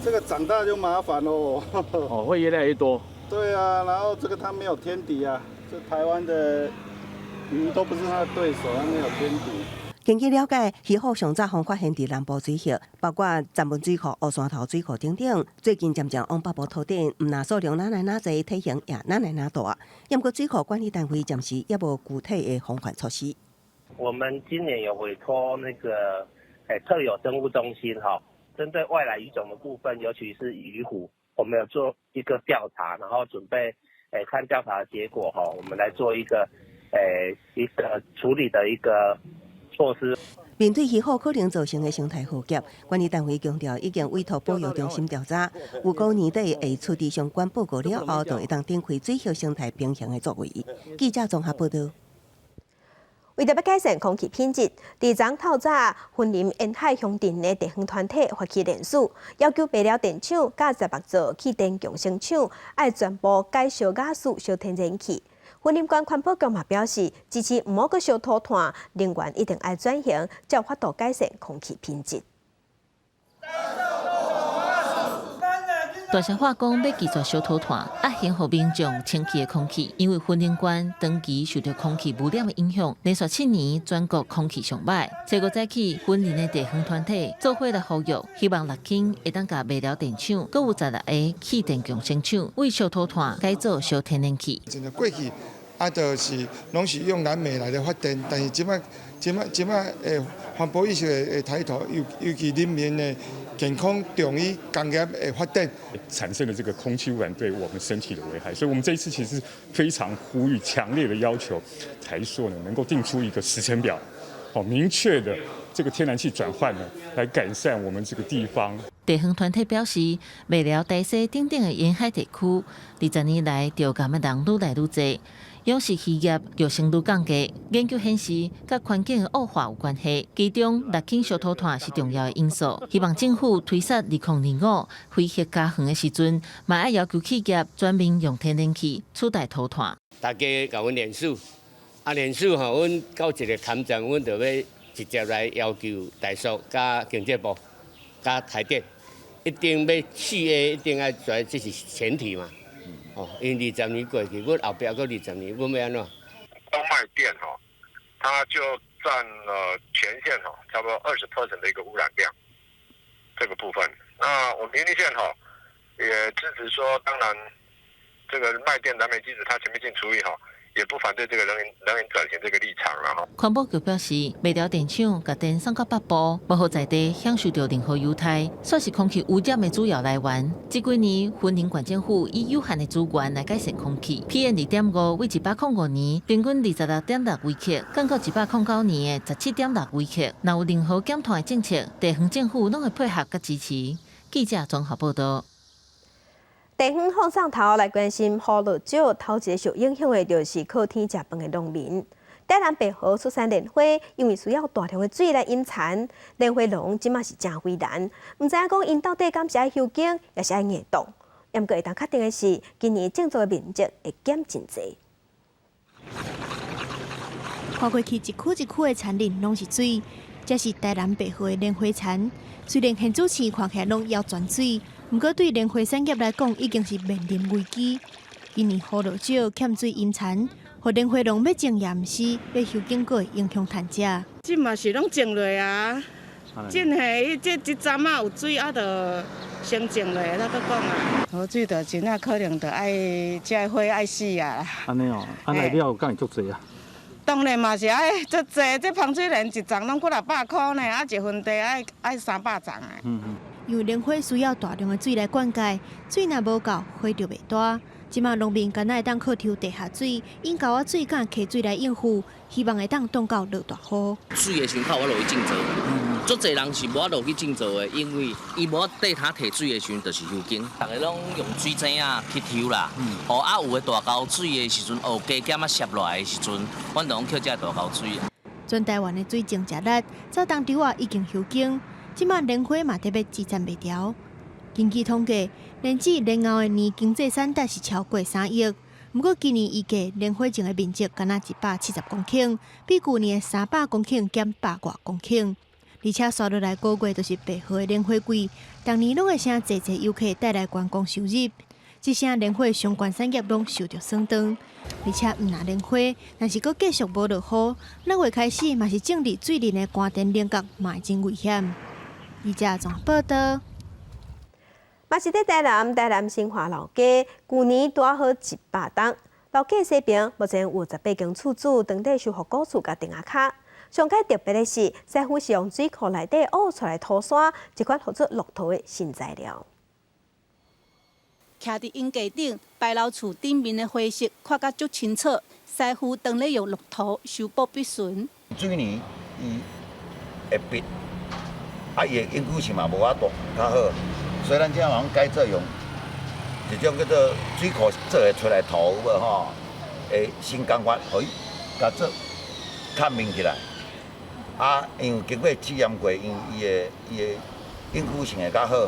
這個長大就麻煩咯。哦，會越來越多。對啊，然後這個它沒有天敵啊，這台灣的魚都不是它的對手，它沒有天敵。根據了解，魚虎上早發現佇南部水域，包括鏨文水庫、烏山頭水庫等等。最近漸漸往北部拓展，毋但數量愈來愈濟，體型也愈來愈大。毋過水庫管理單位暫時猶無具體的防範措施。我們今年有委託那個特有生物中心哈，針對外來魚種的部分，尤其是魚虎，我們有做一個調查，然後準備看調查的結果哈，我們來做一個處理的一個措施。面對魚虎可能造成的生態浩劫，管理單位強調已經委託保育中心調查，預估年底會出具相關報告了後，就會當展開水域生態平衡的作為。記者綜合報道。為著欲改善空氣品質，佇昨透早，雲林沿海鄉鎮的地方團體發起聯署，要求麥寮電廠佮十六座氣電共生廠愛全部改燒瓦斯、燒天然氣。雲林縣環保局嘛表示，支持毋好閣燒塗炭，能源一定愛轉型，才有法度改善空氣品質。大聲話講欲拒絕燒塗炭，啊，還予民眾清氣的空氣，因為雲林縣長期受著空氣污染的影響，連續7年全國空氣上䆀。這個早起，雲林的地方團體做伙來呼籲，希望六間會當共麥寮電廠，閣有16个氣電共生廠，為燒塗炭改做燒天然氣。真的過去啊，就是攏是用燃煤來來發電，但是這擺環保意識的抬頭，尤其人民的健康重於工業的發展，產生的這個空氣污染對我們身體的危害，所以我們這一次其實非常呼籲，強烈的要求台塑呢能夠定出一個時程表，好明確的這個天然氣轉換呢，來改善我們這個地方。地方團體表示，麥寮、大溪等等的沿海地區，20年來釣鹹的人愈來愈濟。養殖漁業肉性愈降低，研究顯示，佮環境惡化有關係，其中六輕燒塗炭是重要的因素。希望政府推實2025非核家園的時陣，嘛愛要求企業全面用天然氣取代塗炭。大家共阮聯署，啊聯署吼，阮到一个坎站，阮就欲直接來要求台塑佮經濟部佮台電，一定欲企業一定愛做，這是前提嘛。哦，因為20年過去，阮後壁閣20年，阮欲按怎？光賣電吼，它就佔了全縣吼，差不多20% 的一個污染量，這個部分。那我們雲林縣吼也支持說，當然這個賣電燃煤機組它全面性除役吼，也不反對這個能源轉型這個立場啦吼。環保局表示，麥寮電廠共電送到北部，無予在地享受著任何優待，煞是空氣污染的主要來源。這幾年，雲林縣政府以有限的資源來改善空氣，PM 2.5為105年平均26.6微克，降到109年的17.6微克。若有任何減碳的政策，地方政府攏會配合佮支持。記者綜合報道。地方放送頭來關心雨落少，頭一个受影響的就是靠天食飯的農民。台南白河出產蓮花，因為需要大量的水來養蠶，蓮花農這馬是誠為難。毋知影講𪜶到底敢是愛休耕，抑是愛硬擋？毋過會當確定的是，今年種作的面積會減真濟。看過去一區一區的田裡攏是水，這是台南白河的蓮花田。雖然現主市看起來攏猶全水，毋過對蓮花產業來講，已經是面臨危機。今年雨落少，欠水淹田，予蓮花農欲種也毋是，欲休耕閣會影響趁食。這嘛是攏種落啊，真嘿，這一站仔有水啊，就先種落，咱閣講啊。河水就真正可能就愛這花愛死啊。按呢哦，按來了敢會足濟啊？當然嘛是愛足濟，這芳水蓮一叢攏幾若百箍呢，啊一分地愛愛300叢的。因為蓮花需要大量的水來灌溉，水若無夠，花就袂大。這馬農民敢若會當靠抽地下水，用溝仔水佮溪水來應付，希望會當擋到落大雨。水的時陣較有法落去種作，足濟人是無法落去種作的，因為伊無法地塔提水的時陣就是休耕，逐家攏用水井仔去抽啦。哦，啊有的大溝水的時陣，哦加減仔攝落來的時陣，阮就攏靠這大溝水。全台灣的水種食力，早冬稻仔已經休耕，這馬蓮花嘛特別支撐袂牢。根據統計，蓮子蓮藕的年經濟產值是超過3億。毋過今年預計蓮花種的面積敢若170公頃，比舊年的300公頃減100外公頃。而且紲落來五月就是白河的蓮花季，逐年攏會誠濟濟遊客帶來觀光收入。這聲蓮花相關產業攏受著損斷。而且毋但蓮花，若是閣繼續無落雨，6月開始嘛是種佇水林的關田菱角嘛會真危險。記者綜合報導。嘛是佇台南，台南新華老街，舊年拄好100冬。老街西邊目前有18間厝主當地修復古厝佮釘仔跤。上蓋特別的是，師傅是用水庫內底挖出來土沙，這款號做樂土的新材料。徛佇鷹架頂，牌樓厝頂面的灰色看甲足清楚。師傅當咧用樂土修補筆順。水泥伊會筆，啊伊的永久性嘛無法度較好。所以咱這攏改做用一種叫做水庫做的出來土，有無吼？會新工法，予伊共做較明起來。啊，因為經過試驗過，因為伊的永久性會較好。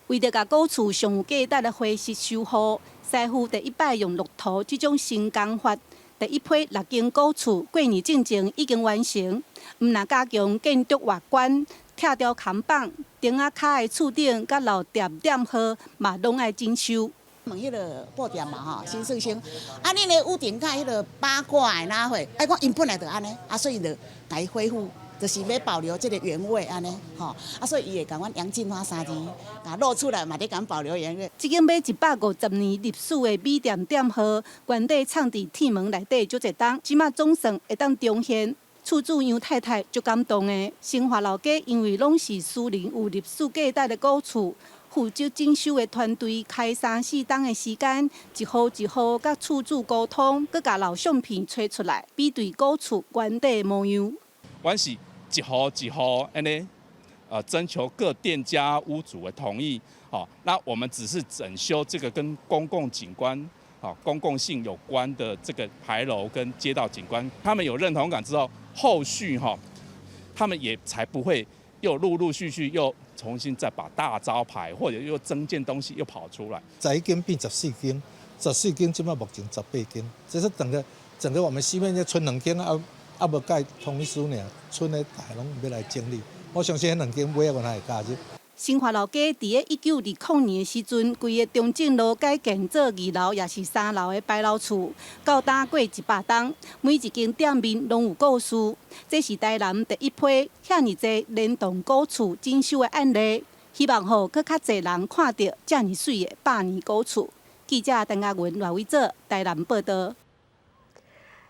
為著共古厝上有價值的灰色修復，師傅第一擺用樂土這種新工法，第一批六間古厝過年進前已經完成。毋但加強建築外觀。拆掉看板，釘仔跤的厝頂佮老店店號嘛，攏愛整修。問彼个布店嘛吼，新四星，啊，恁的屋頂佮彼个八卦的哪會？哎，講𪜶本來就按呢，啊，所以就共伊恢復，就是欲保留這个原味按呢，吼，啊，所以伊會共阮楊進發三字，共露出來嘛，咧共保留原味。這間買150年歷史的米店店號，原底藏佇鐵門內底足濟冬，這馬總算會當重現。厝主楊太太足感動的。新華老街因為攏是私人有歷史價值的古厝，負責整修的團隊開三四冬的時間，一戶一戶佮厝主溝通，閣共老相片揣出來，比對古厝原底模樣。阮是一戶一戶按呢，徵求各店家屋主的同意，好，那我們只是整修這個跟公共景觀、公共性有關的這個牌樓跟街道景觀，他們有認同感之後，後續哈，他們也才不會又陸陸續續又重新再把大招牌或者又增建東西又跑出來。 11間變14間，14間這馬目前18間，這是整個整個我們西面這賰兩間啊，猶無蓋同意書爾，賰的大攏欲來整理。我相信彼兩間尾仔還會加入。新華老街佇咧1920年的時陣，規个中正路改建做二樓抑是三樓的牌樓厝，到今過100冬，每一間店面攏有故事。這是台南第一批遐爾濟連棟古厝整修的案例，希望予閣較濟人看著遮爾媠的百年古厝。記者陳亞文、賴偉哲台南報導。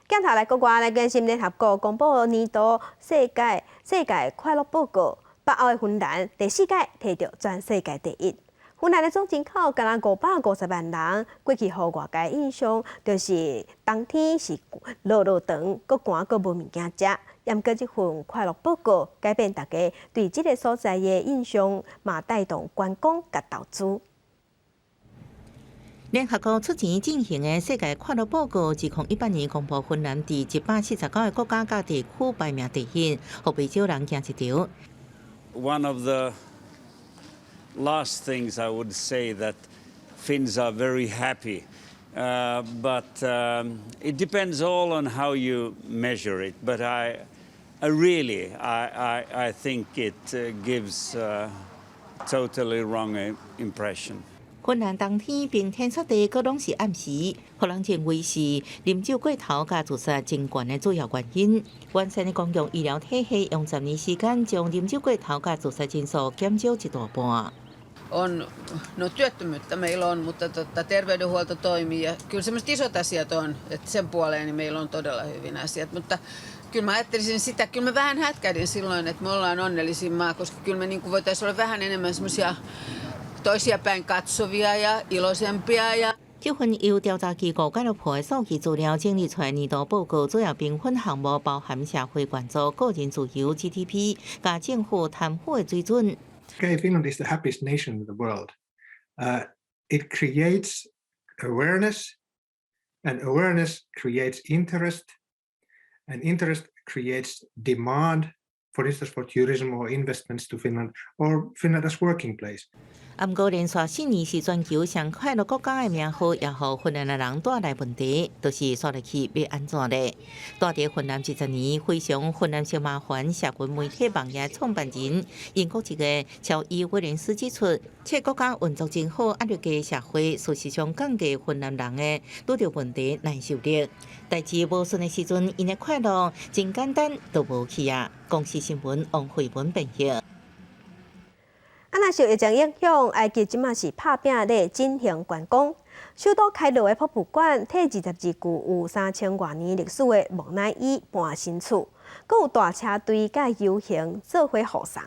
鏡頭來國外來關心聯合國公布年度世界快樂報告。北歐的芬蘭第四屆提著全世界第一。芬蘭的總人口敢若550萬人，過去予外界印象就是冬天是落落長，閣寒閣無物件食。毋過這份快樂報告改變大家對這个所在的印象，嘛帶動觀光佮投資。聯合國出錢進行的世界快樂報告，2018年公布，芬蘭佇149個國家佮地區排名第一，予袂少人驚一趒。 One of the last things I would say that Finns are very happy, but it depends all on how you measure it. But I really, I think it gives a totally wrong impression. 芬蘭冬天冰天雪地，閣攏是暗時，予人認為是啉酒過頭佮自殺真懸的主要原因。完善的公共醫療體系用10年時間，將啉酒過頭佮自殺人數減少一大半。 On, no työttömyyttä meillä on, mutta tota, terveydenhuolto toimii ja kyllä semmoiset isot asiat on, että sen puoleen niin meillä on todella hyvin asiat, mutta kyllä mä ajattelisin sitä, kyllä mä vähän hätkähdin silloin, että me ollaan onnellisin maa, koska kyllä me niin voitaisiin olla vähän enemmän semmoisia toisia päin katsovia ja iloisempia ja 這份由調查機構蓋洛普的數據資料整理出來年度報告，主要評分項目包含社會援助、個人自由、GDP、佮政府貪腐的水準。 Okay, Finland is the happiest nation in the world. It creates awareness, and awareness creates interest, and interest creates demand, for instance, for tourism or investments to Finland, or Finland as working place. 啊，毋過連續4年是全球上快樂國家的名號，也予芬蘭的人帶來問題，就是紲落去欲按怎咧？住佇芬蘭20年，非常芬蘭小麻煩社群媒體網頁創辦人英國籍的喬伊威廉斯指出，這個國家運作真好，壓力低社會，事實上降低芬蘭人的拄著問題耐受力。代誌無順的時陣，𪜶的快樂真簡單就無去啊！公視新聞王慧文編譯。啊，若受疫情影響，埃及這馬是拍拚咧進行觀光。首都開羅的博物館，替22具有3000外年歷史的木乃伊搬新厝，閣有大車隊佮遊行做伙護送。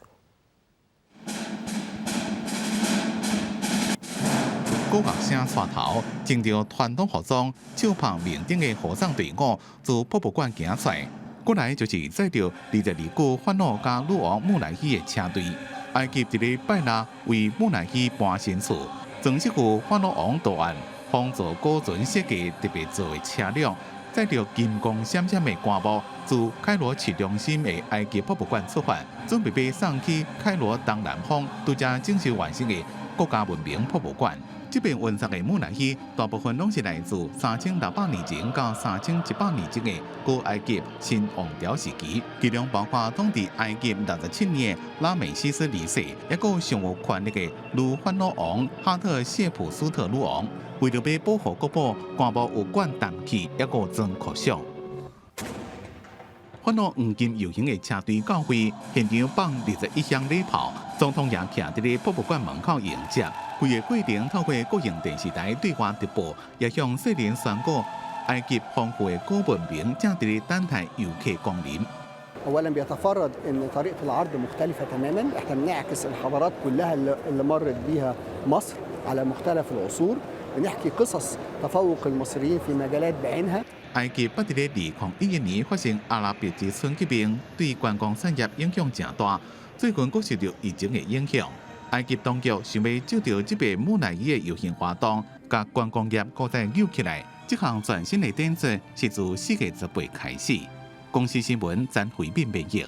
鼓樂聲帶頭，穿著傳統服裝、手捧明燈的護送隊伍自博物館行出來，過來就是載著22具法老佮女王木乃伊的車隊。埃及佇咧拜六為木乃伊搬新厝，裝飾有法老王圖案、仿造古船設計特別做的車輛，載著金光閃閃的棺木，自開羅市中心的埃及博物館出發，準備欲送去開羅東南方拄才整修完成的國家文明博物館。這遍運送的木乃伊，大部分攏是來自3600年前到3100年前的古埃及新王朝時期，其中包括統治埃及67年的拉美西斯二世，抑閣有上有權力的女法老王哈特謝普斯特女王。為著欲保護國寶，棺木有灌氮氣，抑閣裝擴香。法老黃金遊行的車隊到會，現場放21響禮炮，總統也徛佇咧博物館門口迎接。規个過程透過國營電視台對外直播，也向世人宣告埃及豐富的古文明正佇咧等待遊客光臨。 اولا بيتفرد ان طريقه العرض مختلفه تماما، احنا بنعكس الحضارات كلها اللي مرت بيها مصر على مختلف العصور، بنحكي قصص تفوق المصريين في مجالات بعينها。埃及捌佇咧2011年發生阿拉伯之春革命，對觀光產業影響誠大。最近閣受著疫情的影響，埃及當局想欲藉著這擺木乃伊的遊行活動，共觀光業閣再扭起來。這項全新的展出是自4月18開始。公視新聞詹慧敏編譯。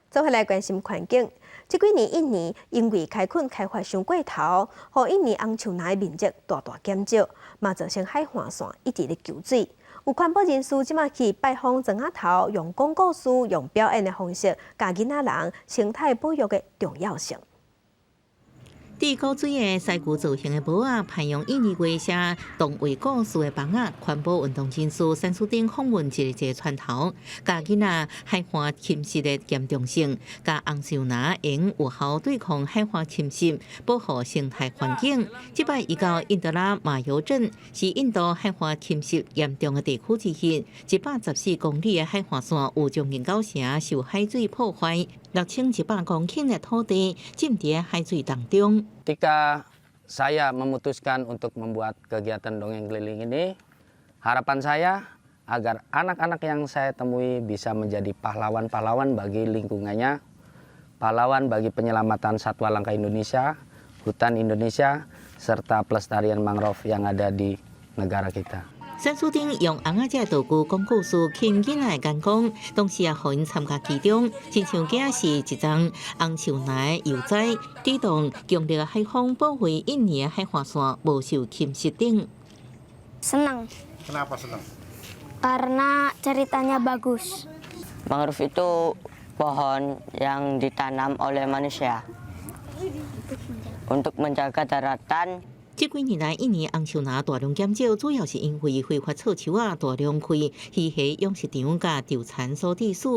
做伙來關心環境，這幾年印尼因為開墾開發傷過頭，予印尼紅樹林的面積大大減少，嘛造成海岸線一直咧求水。有環保人士這馬去拜訪莊仔頭，用講故事、用表演的方式，教囡仔人生態保育的重要性。佇古錐的犀牛造型的帽仔，攀用印尼話寫動畫故事的枋仔，環保運動人士山蘇頂訪問一个一個村頭，教囡仔海岸侵蝕的嚴重性，教紅樹林用有效對抗海岸侵蝕，保護生態環境。這擺伊到印德拉馬尤鎮，是印度海岸侵蝕嚴重的地區之一，114公里的海岸線有將近九成受海水破壞。6100公頃的土地浸佇海水當中。 Ketika saya memutuskan untuk membuat kegiatan dongeng keliling ini, harapan saya agar anak-anak yang saya temui bisa menjadi pahlawan-pahlawan bagi lingkungannya, pahlawan bagi penyelamatan satwa langka Indonesia, hutan Indonesia, serta pelestarian mangrove yang ada di negara kita. 沈書丁用尪仔這道具講故事，吸引囡仔的眼光，同時也予𪜶參加其中，親像囝是一叢紅樹林的幼崽，主動強力海風保衛印尼的海岸線無受侵蝕等。 Senang. Kenapa senang? Karena ceritanya bagus. Mangrove itu pohon yang ditanam oleh manusia. Untuk menjaga daratan. 這幾年來，印尼紅樹林大量減少，主要是因為非法採樹仔大量開魚蝦養殖場佮釣田所致死。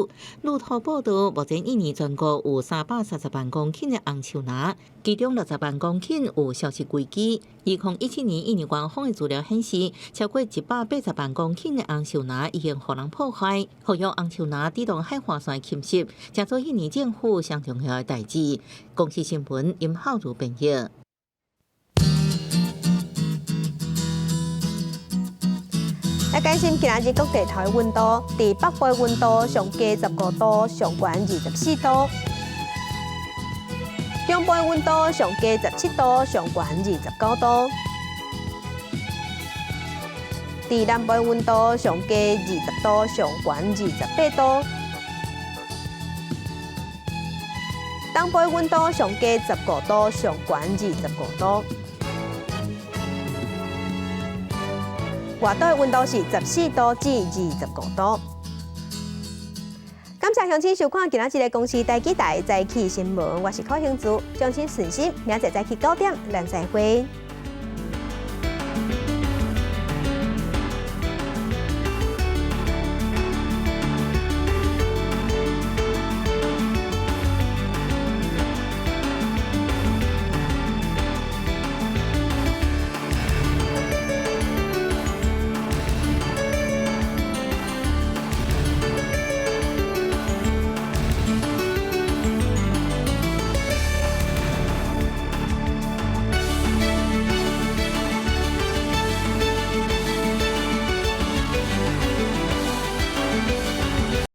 路透報道，目前印尼全國有330萬公頃的紅樹林，其中60萬公頃有消失危機。2017年，印尼官方的資料顯示，超過180萬公頃的紅樹林已經予人破壞，復育紅樹林抵擋海岸線侵蝕，成做印尼政府上重要的代誌。公視新聞林浩如編譯。來關心今仔日各地頭的溫度，佇北部的溫度上低15度，上懸24度；中部的溫度上低17度，上懸29度；佇南部的溫度上低20度，上懸28度；東部的溫度上低15度，上懸25度。外島的溫度是14度至25度。感謝鄉親收看今仔日的公視台語台早起新聞，我是柯興珠，掌聲順心，明仔載早起9點，咱再會。